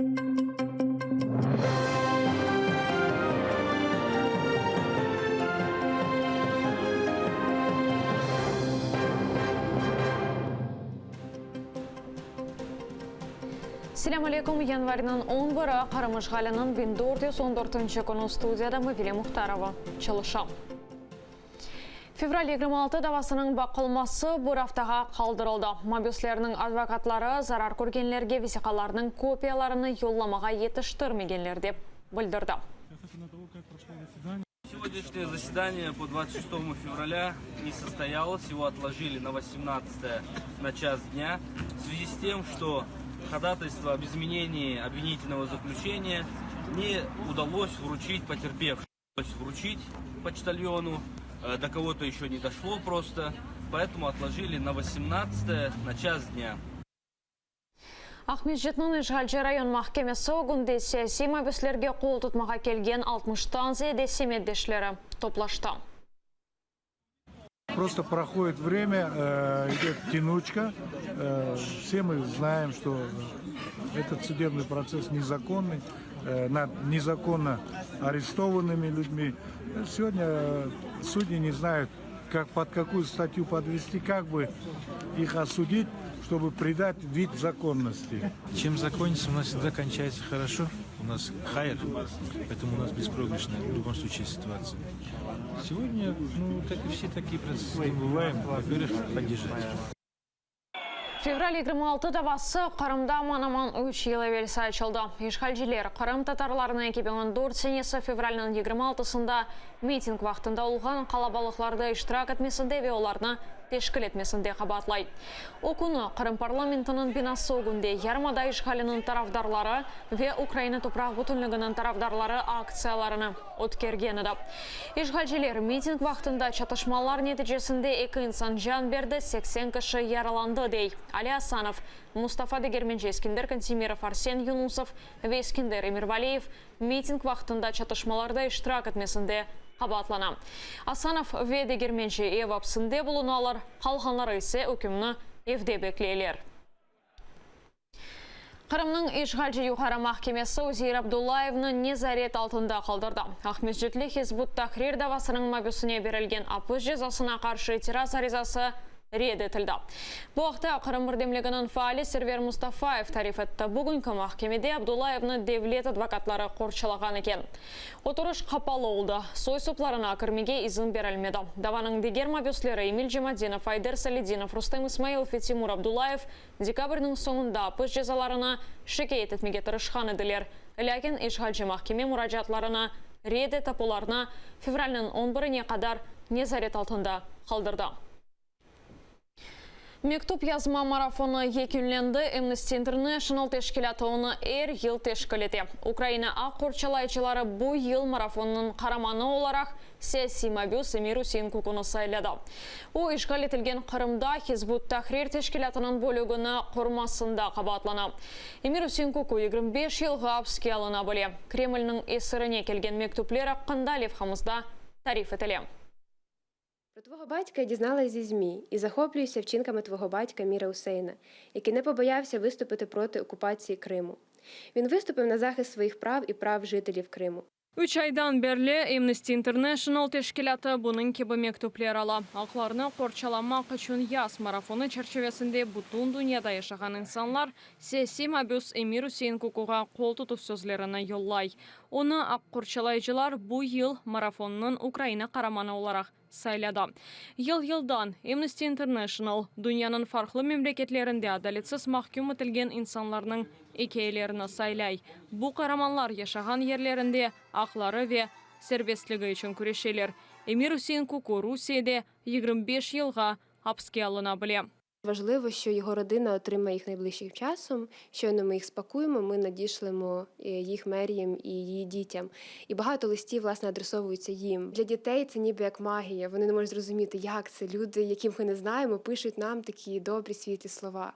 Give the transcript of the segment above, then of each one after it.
Selâm aleyküm, yanvarniñ on biri, Qırım işğaliniñ 1414-nci künü studiyada Mavile Muhtarova çalışa. Fevral 26 davasınıñ baqılması bir aftağa qaldırıldı. Mabüslerniñ advokatları zarar körgenlerge vesiqalarnıñ kopiyalarını yollamağa yetiştirmegenler, dep bildirdi. Сегодняшнее заседание по 26 февраля не состоялось, его отложили на 18 на час дня в связи с тем, что ходатайство об изменении обвинительного заключения не удалось вручить потерпевшим. Вручить почтальону, э, до кого-то еще не дошло просто, поэтому отложили на 18 на час дня. Aqmescitniñ işğalci rayon mahkemesi ögünde siyasiy mabüslerge qol tutmağa kelgen altmıştan ziyade semetdeşleri toplaştı. Prosto prohodit vremya, idöt tянучка. Все мы знаем, что этот судебный процесс незаконный, над незаконно арестованными людьми. Сегодня судьи не знают, как, под какую статью подвести, как бы их осудить, чтобы придать вид законности. Чем закончится, у нас всегда кончается хорошо. У нас хайр, поэтому у нас беспроигрышная в любом случае ситуация. Сегодня, ну, как и все такие процессы, мы бываем, во-первых, поддержать. Fevral 26 davası Qırımda aman-aman üç yıl evelsi açıldı. İşğalciler qırımtatarlarnı 2014 senesi fevralniñ 26-sında miting vaqtında olğan qalabalıqlarda iştirak etmesinde ve olarnı teşkil etmesinde qabaatlay. O künü Qırım parlamentiniñ binası ögünde yarımada işğaliniñ tarafdarları ve Ukraina topraq bütünliginiñ tarafdarları aktsiyalarını ötkergen edi. İşğalciler miting vaqtında çatışmalar neticesinde eki insan can berdi, 80 kişi yaralandı, dey Ali Asanov, Mustafa Degermenci, Eskender Kantemirov, Arsen Yunusov ve Eskender Emirvaliyev miting vaqtında çatışmalarda iştirak etmesinde qabaatlana. Asanov ve Degermenci ev apsinde bulunalar, qalğanları ise ükümni evde bekleyler. Qırımnıñ işğalci Yuqarı mahkemesi Uzeir Abdullayevni nezaret altında qaldırdı. Aqmescitli Hizb ut-Tahrir davasınıñ mabüsine berilgen apis cezasına qarşı itiraz arizası red etildi. Bu aqta Qırım birdemliginiñ faali Server Mustafayev tarif etti. Bugünki mahkemede Abdullayevni devlet advokatları qorçalağan eken. Oturış qapalı oldı, soy-soplarına kirmege izin berilmedi. Davanıñ diger mabüsleri Emil Cemadinov, Ayder Saledinov, Rustem İsmailov ve Timur Abdullayev dekabrniñ soñunda apis cezalarını şikâyet etmege tırışqan ediler, lâkin işğalci mahkeme muracaatlarını red etip, olarnı fevralniñ on birine qadar nezaret altında qaldırdı. Mektüp yazma marafonı yekünlendi. Amnesty International teşkilâtı onı er yıl teşkil ete. Ukraina aq qorçalayıcıları bu yıl marafonnıñ qaramanı olaraq siyasiy mabüs Emir-Üsein Kukunı sayladı. O, işğal etilgen Qırımda Hizb ut-Tahrir teşkilâtınıñ bölügini qurmasında qabaatlana. Emir-Üsein Kuku 25 yılğa apiske alına bile. Kremlniñ esirine kelgen mektüpler aqqında levhamızda tarif etile. Про твого батька я дізналась зі ЗМІ і захоплююся вчинками твого батька Міра Усеїна, який не побоявся виступити проти окупації Криму. Він виступив на захист своїх прав і прав жителів Криму. Üç aydan berli Amnesty International teşkilâtı bunıñ kibi mektüpler ala. Aqlarnı qorçalamaq içün yaz marafonı çerçivesinde bütün dünyada yaşağan insanlar siyasiy mabüs Emir-Üsein Kukuğa qol tutuv sözlerini yollay. Onı aq qorçalayıcılar bu yıl marafonnıñ Ukraina qaramanı olaraq sayladı. Yıl-yıldan Amnesty International, dünyanıñ farqlı memleketlerinde adaletsiz mahküm etilgen insanlarnıñ ikâyelerini saylay. Bu qaramanlar yaşağan yerlerinde aqları ve serbestligi içün küreşeler. Emir-Üsein Kuku Rusiyede 25 yılğa apske alına bile. Важливо, що його родина отримає їх найближчим часом. Щойно ми їх спакуємо, ми надішлемо їх Мерієм і її дітям. І багато листів, власне, адресовуються їм. Для дітей це ніби як магія. Вони не можуть зрозуміти, як це. Люди, яких ми не знаємо, пишуть нам такі добрі світлі слова.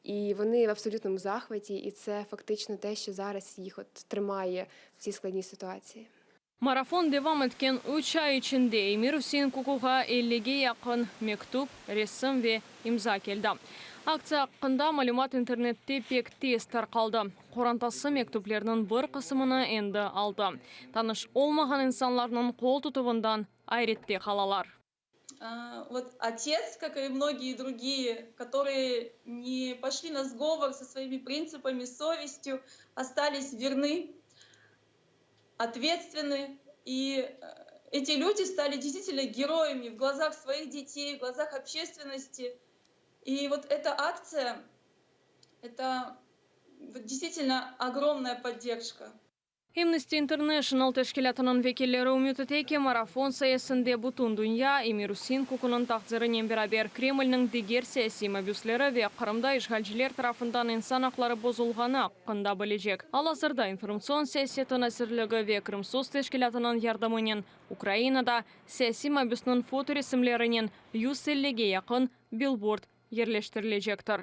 І вони в абсолютному захваті, і це фактично те, що зараз їх от тримає в цій складній ситуації. Marafon devam etken üç ay içinde Emir-Üsein Kukuğa ellige yaqın mektüp, resim ve imza keldi. Aktsiya aqqında malümat internette pek tez tarqaldı. Qorantası mektüplerniñ bir qısımını endi aldı. Tanış olmağan insanlarnıñ qol tutuvından ayrette qalalar. Вот отец, как и многие другие, которые не пошли на сговор со своими принципами, совестью, остались верны, ответственны. И эти люди стали действительно героями в глазах своих детей, в глазах общественности. И вот эта акция, это действительно огромная поддержка. Amnesty International teşkilâtınıñ vekilleri ümüt ete ki, marafon sayesinde bütün dünya Emir-Usein Kukunıñ taqdirinen beraber Kremlniñ diger siyasiy mabüsleri ve Qırımda işğalciler tarafından insan aqları bozulğanı aqqında bilecek. Al-azırda İnformatsion siyaseti nazirligi ve Krımsos teşkilâtınıñ yardımınen Ukrainada siyasiy mabüsniñ fotoresimlerinen 150ge yaqın bilbord yerleştirilecektir.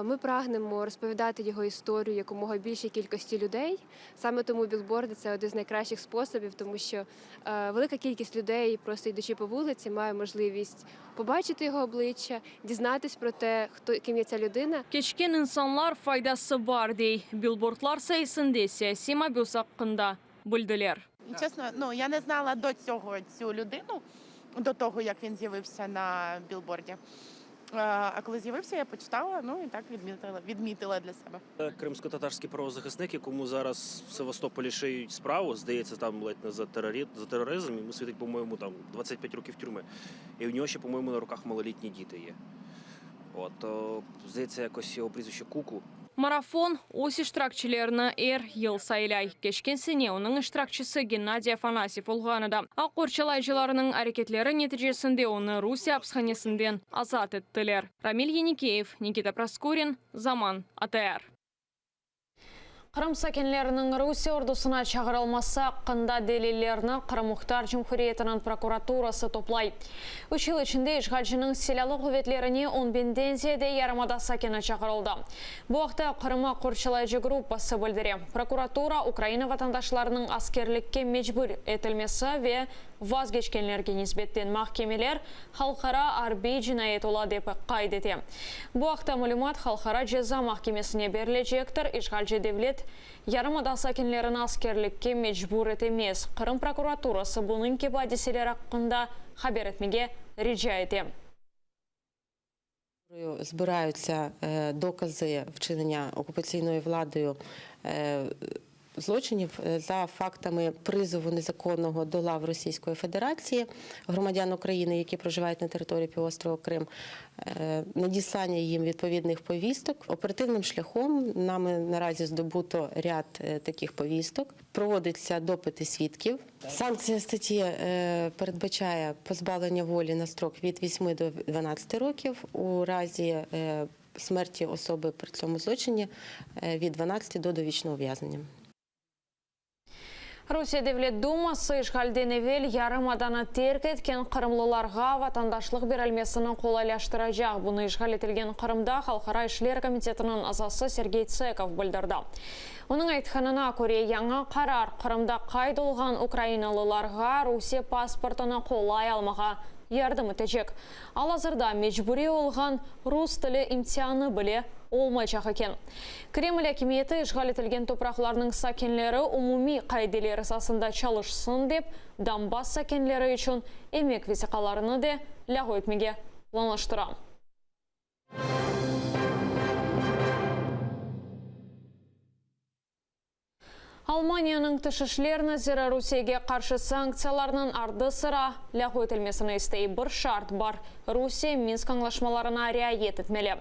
Ми прагнемо розповідати його історію якомога більшій кількості людей. Саме тому білборди це один з найкращих способів, тому що велика кількість людей, просто йдучи по вулиці, має можливість побачити його обличчя, дізнатись про те, хто ким є ця людина. Keçken insanlar faydası bar, dey. Bilbordlar sayesinde siyasiy mabüs aqqında bildiler. Чесно, ну я не знала до цього цю людину, до того як він з'явився на білборді. А коли з'явився, я почитала, ну і так відмітила, відмітила для себе. Кримськотатарський правозахисник, якому зараз в Севастополі шиють справу, здається, там ледь не за терорі... за тероризм, йому світить, по-моєму, там 25 років тюрми. І у нього ще, по-моєму, на руках малолітні діти є. От, то, здається, якось його прізвище Куку. Marafon öz iştirakçilerini er yıl saylay. Keçken sene onıñ iştirakçisi Gennadiy Afanasyev olğan edi. Aq qorçalayıcılarnıñ areketleri neticesinde onı Rusiye apishanesinden azat ettiler. Ramil Yenikeyev, Nikita Proskurin, Zaman, ATR. Qırım sakinleriniñ Rusiye ordusına çağırılması aqqında delillerni Qırım Muhtar Cumhuriyetiniñ prokuraturası toplay. Üç yıl içinde işğalciniñ silâlı quvetlerine on biñden ziyade yarımada sakini çağırıldı. Bu aqta Qırım aq qorçalayıcı gruppası bildire. Prokuratura Ukraina vatandaşlarınıñ askerlikke mecbur etilmesi ve vazgeçkenlerge nisbetten mahkemeler halqara arbiy cinayet ola dep qayd ete. Bu aqta malümat Halqara ceza mahkemesine berilecektir. İşğalci devlet yarımada sakinlerini askerlikke mecbur etemez. Qırım prokuraturası bunıñ kibi adiseler aqqında haber etmege rica ete. Збираються докази вчинення окупаційною владою злочинів за фактами призову незаконного до лав Російської Федерації громадян України, які проживають на території півострова Крим, надіслання їм відповідних повісток. Оперативним шляхом нами наразі здобуто ряд таких повісток. Проводяться допити свідків. Санкція статті передбачає позбавлення волі на строк від 8 до 12 років у разі смерті особи при цьому злочині від 12 до довічного ув'язнення. Rusiye Devlet Duması işğalden evel yarımadanı terk etken qırımlılarğa vatandaşlıq berilmesini qolaylaştıracaq. Bunı işğal etilgen Qırımda Halqara işler komitetiniñ azası Sergey Tsekov bildirdi. Onıñ aytqanına köre, yañı qarar Qırımda qayd olğan ukrainalılarğa Rusiye pasportını qolay almağa yardım etecek. Al-azırda mecburiy olğan rus tili imtianı bile olmaycaq eken. Kreml akimiyeti işğal etilgen topraqlarnıñ sakinleri umumiy qaideler esasında çalışsın dep, Donbass sakinleri içün emek vesiqalarını de lâğu etmege planlaştıra. Almaniyanıñ Tış işler naziri Rusiyege qarşı sanktsiyalarnıñ ardı-sıra lâğu etilmesini istey. Bir şart bar, Rusiye Minsk añlaşmalarına riayet etmeli.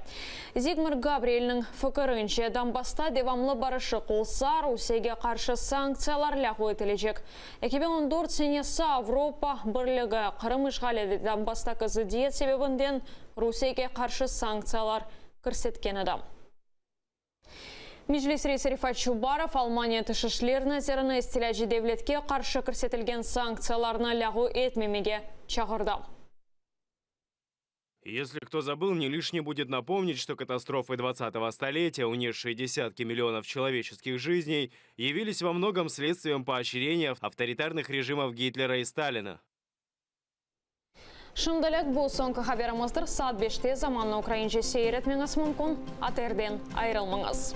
Zigmar Gabrielniñ fikirince, Donbassta devamlı barışıq olsa, Rusiyege qarşı sanktsiyalar lâğu etilecek. 2014 senesi Avropa Birligi Qırım işğali ve Donbasstaki zıddiyet sebebinden Rusiyege qarşı sanktsiyalar kirsetken edi. Meclis reisi Refat Çubarov Almaniya Tış işler nazirini istilâcı devletke qarşı kirsetilgen sanktsiyalarnı lâğu etmemege çağırdı. Если кто забыл, не лишне будет напомнить, что катастрофы 20-го столетия, унесшие десятки миллионов человеческих жизней, явились во многом следствием поощрения авторитарных режимов Гитлера и Сталина. Şimdilik bu soñki haberimizdir. Saat beşte Zamannı ukraince seyir etmeñiz mümkün. ATRden ayırılmañız.